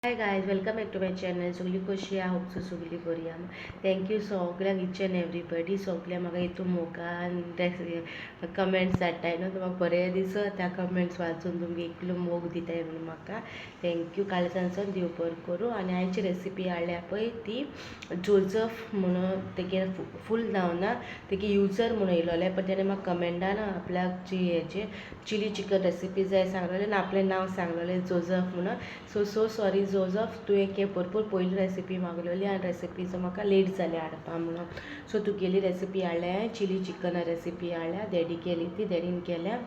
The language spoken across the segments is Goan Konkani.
Hi guys, welcome back to my channel. सगळी कशी आहा? होप सो सगळी बरी आहा. Thank you सगळ्यांक, इच एंड एवरीबडी. सगळ्यांक म्हाका हितून मोगान कमेंट्स धाडटाय न्हू, म्हाका बरें दिसता कमेंट्स वाचून. तुमगे इतलो मोग दिताय म्हणून म्हाका thank you. कालच्यानसून देव बरें करूं. आनी आयची रेसिपी हाडल्या पळय ती जोजफ म्हणून, तेगे फूल नांव ना, तेगे युजर म्हणून येयलोलें. पण तेणें म्हाका कमेंटान आपल्याक जी हेजे चिली चिकन रेसिपी जाय सांगलेलें आनी आपलें नांव सांगलेलें जोजफ म्हणून. सो सो सॉरी जोजफ, तुवें के भरपूर पयली रेसिपी मागलेली आनी रेसिपीचो म्हाका लेट जालें हाडपा म्हणून. सो तुगेली रेसिपी हाडल्या, चिली चिकन रेसिपी हाडल्या. डॅडी केली ती, डॅडीन केल्या.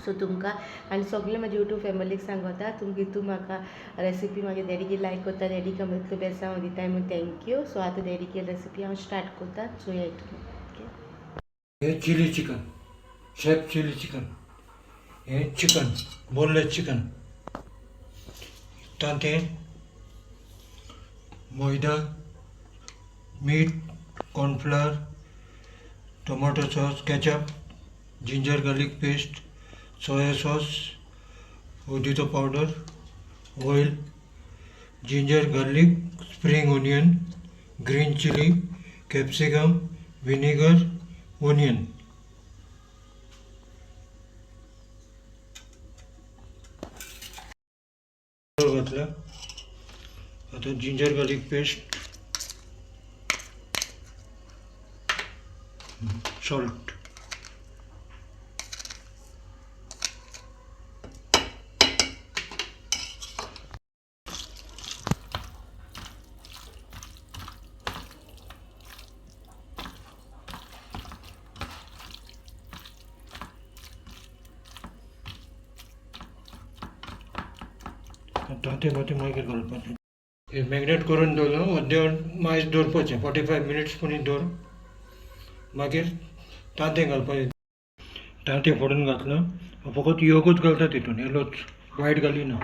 सो तुमकां आनी सगळे म्हाजे यूट्यूब फॅमिलीक सांगता, तुमकां तूं म्हाका रेसिपी मागीर डॅडीकी लायक करता, डॅडीक इतलो बेसांव दिताय म्हूण thank you. सो आतां डॅडीकी रेसिपी हांव स्टार्ट करता, चोयाय तुमी. ओके. हे chilli chicken, chef chilli chicken. हे चिकन, बोनलेस चिकन, तांतें, मैदा, मीठ, cornflour, tomato sauce, ketchup, ginger garlic paste, soya sauce, हळदीचो powder, oil, ginger garlic, spring onion, green chilli, capsicum, vinegar, onion. घातलं. आता जिंजर गार्लिक पेस्ट, सॉल्ट. तांतें माती मागीर घालपाचें. हे मॅरिनेट करून दवरलं, अर्दें मायज दवरपाचें, 45 मिनिट्स पुणी दवर. मागीर तांतें घालपाचें. तांतें फोडून घातलं, फकत योगूच घालता तितून, येलोच, वायट घालिना.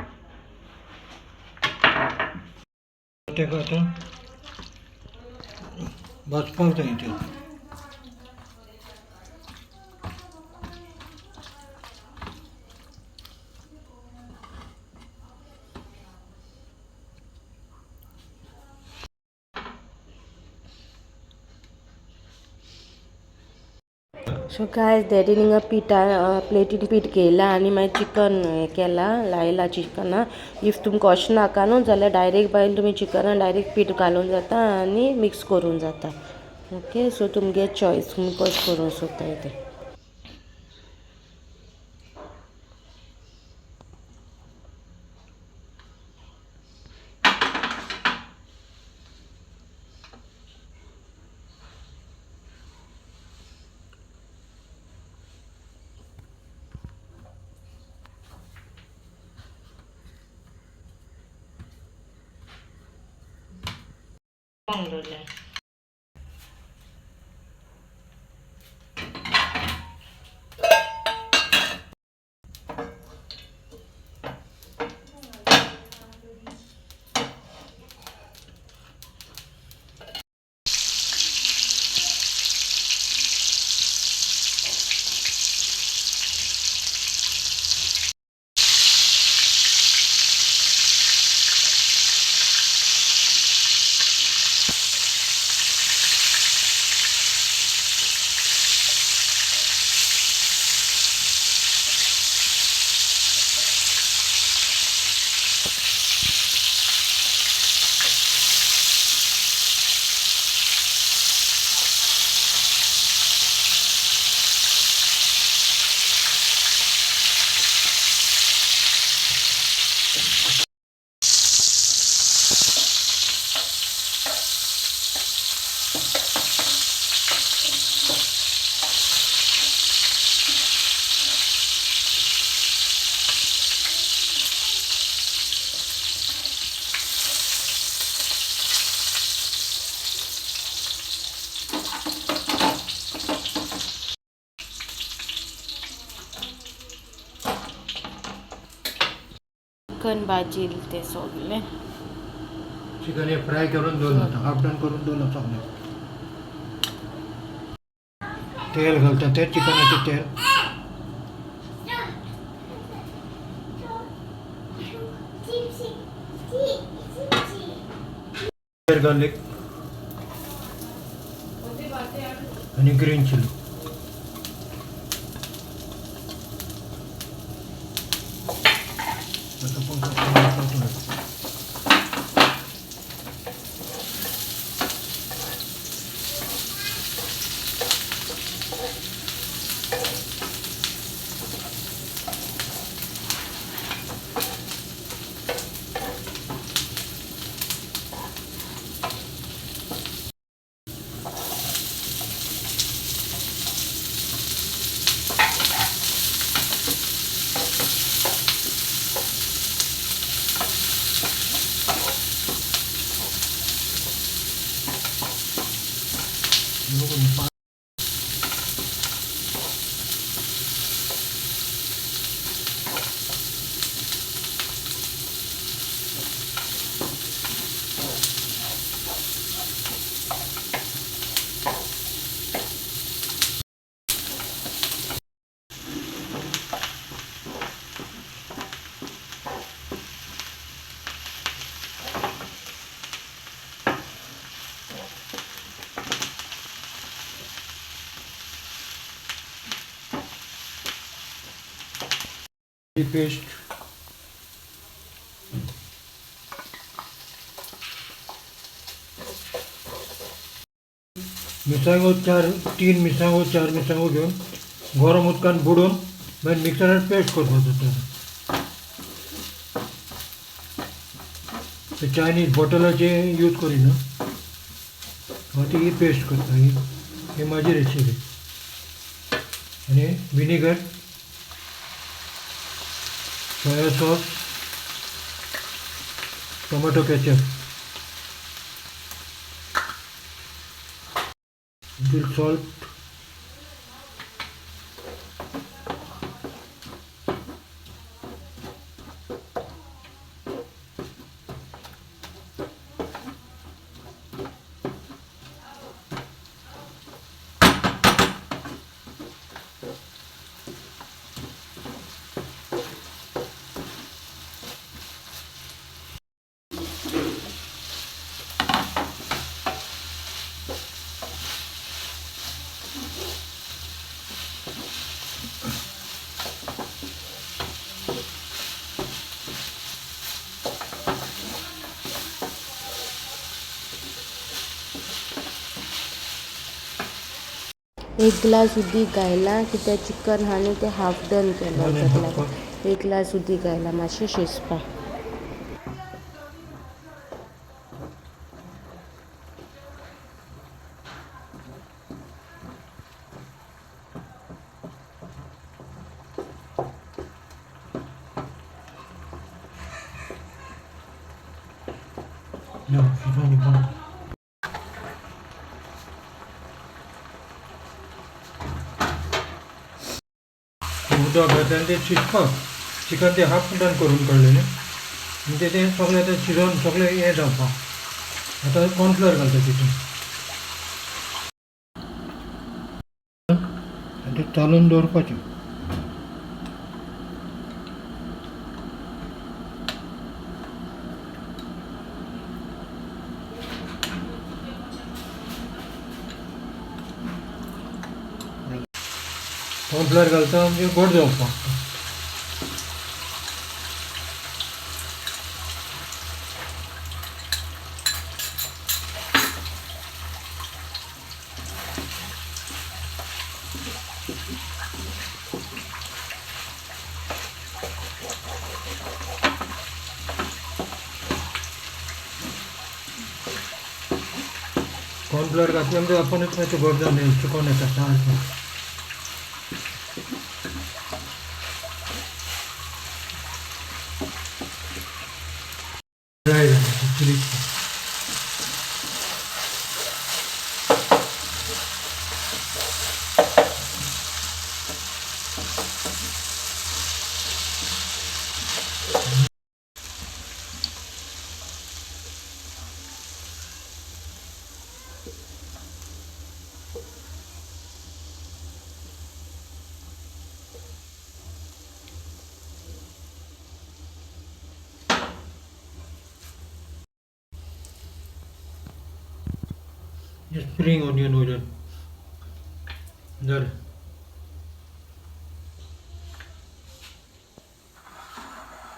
ताका आतां भाजपाक जाय तें. सो गायज, डॅडीन हिंगा पिठा प्लेटीन पीठ घेयला आनी मागीर चिकन हें केलां, लायलां चिकना. If तुमकां अशें नाका न्हू जाल्यार डायरेक्ट बायल तुमी चिकना डायरेक्ट पीठ घालून जाता आनी मिक्स करूंक जाता. ओके, सो तुमगे चॉयस, तुमी कशें करूंक सोदताय तें. दवरलें. चिकन भाजील तें सगलें. चिकन हे फ्राय करून दवरलं आतां, हाफ डन करून दवरलं सगळें. तेल घालता तें चिकनाचें तेल. गार्लिक आनी ग्रीन चिली. आता पण पेस्ट, मिरसांगो चार, तीन मिरसांगो, चार मिरसांगो घेवन गरम उदकान बुडोवन मागीर मिक्सरार पेस्ट करपाचो. ते चायनीज बॉटलाचे यूज करिना हांव, ती ही पेस्ट करता. ही ही म्हाजी रेसिपी. आनी vinegar, soya sauce, tomato ketchup, little salt, एक ग्लास उदीक घायला कित्याक चिकन आहा न्हू तें हाफ डन केलां ताका. एक ग्लास उदीक घायला मातशें शिजपाक. उदक घातलें आनी तें शिजपाक चिकन तें हाफ डन करून काडलें न्ही, म्हणजे तें सगळें आतां शिजोवन सगळें हें जावपाक. आतां कॉर्नफ्लोर घालता तितून आनी तें चालून दवरपाचें. कॉर्नफ्लोर घालता म्हणजे गोड जावपाक. कॉर्नफ्लोर घातलें म्हणजे आपुणूच मातशें गोड जावन सुकोन येता सारकें. ड्राय जालें चिली. स्प्रींग ऑनियन वयल्यान जालें.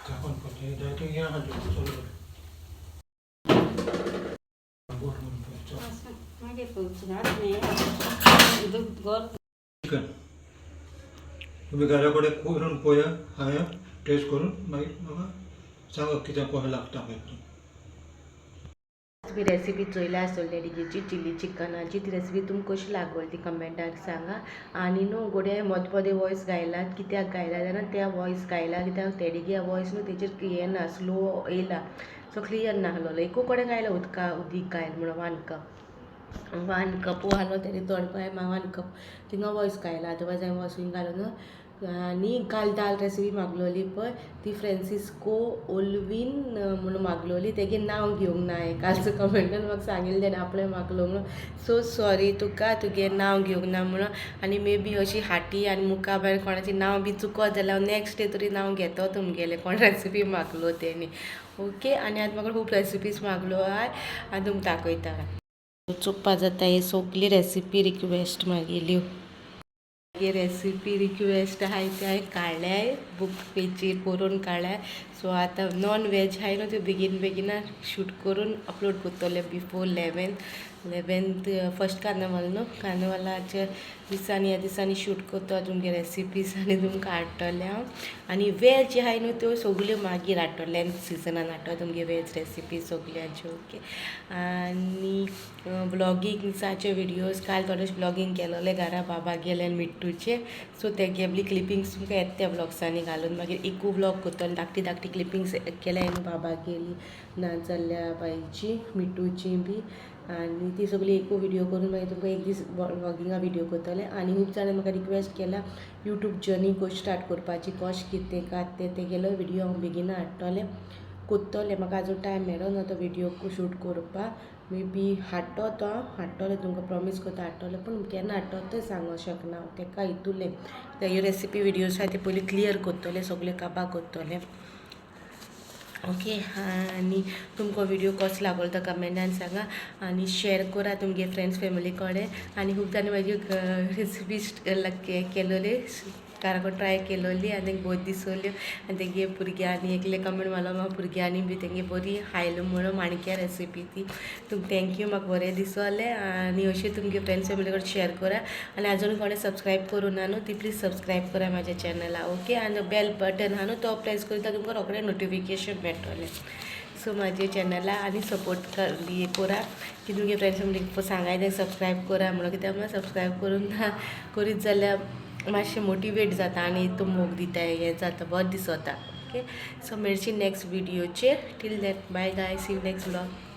झाकून पळय जायते हें आहा तुजें चल बोट म्हणून पळय. मागीर उदक चिकन तुमी घरा कडेन करून पळया, खाया, टेस्ट करून मागीर म्हाका सांगा कित्याक कशें लागता पळय तें. तुमी रेसिपी चोयल्या आसतली तेजीची चिली चिकनाची. ती रेसिपी तुमकां कशी लागली ती कमेंटाक सांगा. आनी न्हू गोडे मदीं मदीं वॉयस गायला, कित्याक गायला जाणा? त्या वॉयस गायला कित्याक तेडीगे वॉयस न्हू तेजेर येना, स्लो येयला, सो क्लियर नाहलोलो. एकू कडेन गायला उदका उदीक गायल म्हणून 1 कप, 1 कप घालो तेणे थोडे पांय 1 कप थिंगा वॉयस गायला. अदरवायज हांवें वॉयस घालून. आनी काल दाल रेसिपी मागलोली पळय, ती फ्रेंसिस्को ओलवीन म्हणून मागलोली. तेगे नांव घेवंक ना हांवें कालचो कमेंटान, म्हाका सांगिल्लें तेणें आपणें मागलो म्हणून. सो सॉरी तुका, तुगे नांव घेवंक ना म्हणून. आनी मे बी अशी हाटी आनी मुखा भायर कोणाचें नांव बी चुकत जाल्यार हांव नॅक्स्ट डे तरी नांव घेतो तुमगेलें, कोण रेसिपी मागलो तेणी. ओके, आनी आतां म्हाका खूब रेसिपीज मागलो आहाय आनी तुमकां दाखयता. चोवपा जाता ही सगली रेसिपी रिक्वेस्ट मागेल्यो. मागीर रेसिपी रिक्वेस्ट आहाय ते हांवें काडल्याय, बूक पेजीर बरोवन काडल्याय. सो आतां नॉन वेज आहाय न्हू त्यो बेगीन बेगीन शूट करून अपलोड करतले बिफोर 11th, first कार्नवाल न्हू, कार्नवालाच्या दिसांनी, ह्या दिसांनी शूट करता तुमगे रेसिपीज आनी तुमकां हाडटलें हांव. आनी वेज आहाय न्हू त्यो सगल्यो मागीर हाडटलें, सिजनान हाडटलें तुमगे वेज रेसिपी सगल्यांच्यो. ओके, आनी व्लॉगिंग्साचे विडियोज काल थोडे व्लॉगींग केलोले घरा बाबा गेले आनी मिट्टूचे. सो तेगेली क्लिपिंग्स तुमकां येता त्या व्लॉग्सांनी घालून. मागीर एकू व्लॉग करतले, धाकटी धाकटी क्लिपिंग्स केल्या न्हू बाबा गेली नाजाल्यार बायची मिट्टूची बी, आनी ती सगळी एकू विडियो करून मागीर तुमकां एक दीस व्लॉगिंगा विडियो करतले. आनी खूब जाणां म्हाका रिक्वेस्ट केला यूट्यूब जर्नी कशी स्टार्ट करपाची, कशें कितें काय तें, तेगेलो विडियो हांव बेगीन हाडटलें, कोत्तोलें. म्हाका आजून टायम मेळना तो विडियो शूट करपाक. मे बी हाडटो तो हांव, हाडटलें, तुमकां प्रॉमीस करता हाडटलें, पूण केन्ना हाडटलो तें सांगूंक शकना हांव. तेका हितूलें ते रेसिपी विडियोज आहा ते पयलीं क्लियर करतलें, सगळें काबार करतलें. ओके, आनी तुमकां विडियो कसो लागलो तो कमेंटान सांगा आनी शेअर करा तुमगे फ्रेंड्स फॅमिली कडेन. आनी खूब जाणां म्हाजी रेसिपी केलोली, घरा ट्राय केलोली आनी तेंका बरी दिसल्यो. आनी तेगे भुरग्यांनी एकले कमेंट मारलो, म्हाका भुरग्यांनी बी तेंगे बरी खायलो म्हणून माणक्या रेसिपी ती. तुमकां thank you, म्हाका बरें दिसलें. आनी अशें तुमगे फ्रेंड्स फॅमिली कडेन शेअर करा. आनी आजून कोणें सबस्क्रायब करूं ना न्हू ती प्लीज सबस्क्रायब करा म्हाज्या चॅनला. ओके, आनी बेल बटन आहा न्हू तो प्रेस करीत तुमकां रोखडें नोटिफिकेशन मेळटलें. सो म्हाजे चॅनला आनी सपोर्ट बी करा की तुमगे फ्रेंड्स फॅमिलीक सांगाय तें सबस्क्रायब करा म्हणून. कित्याक सबस्क्रायब करून ना करीत जाल्यार मातशें मोटिवेट जाता आनी तूं मोग दिताय, हें जाता, बरें दिसता. ओके, सो मेळची next विडियोचेर. Till that, bye guys, see you next vlog.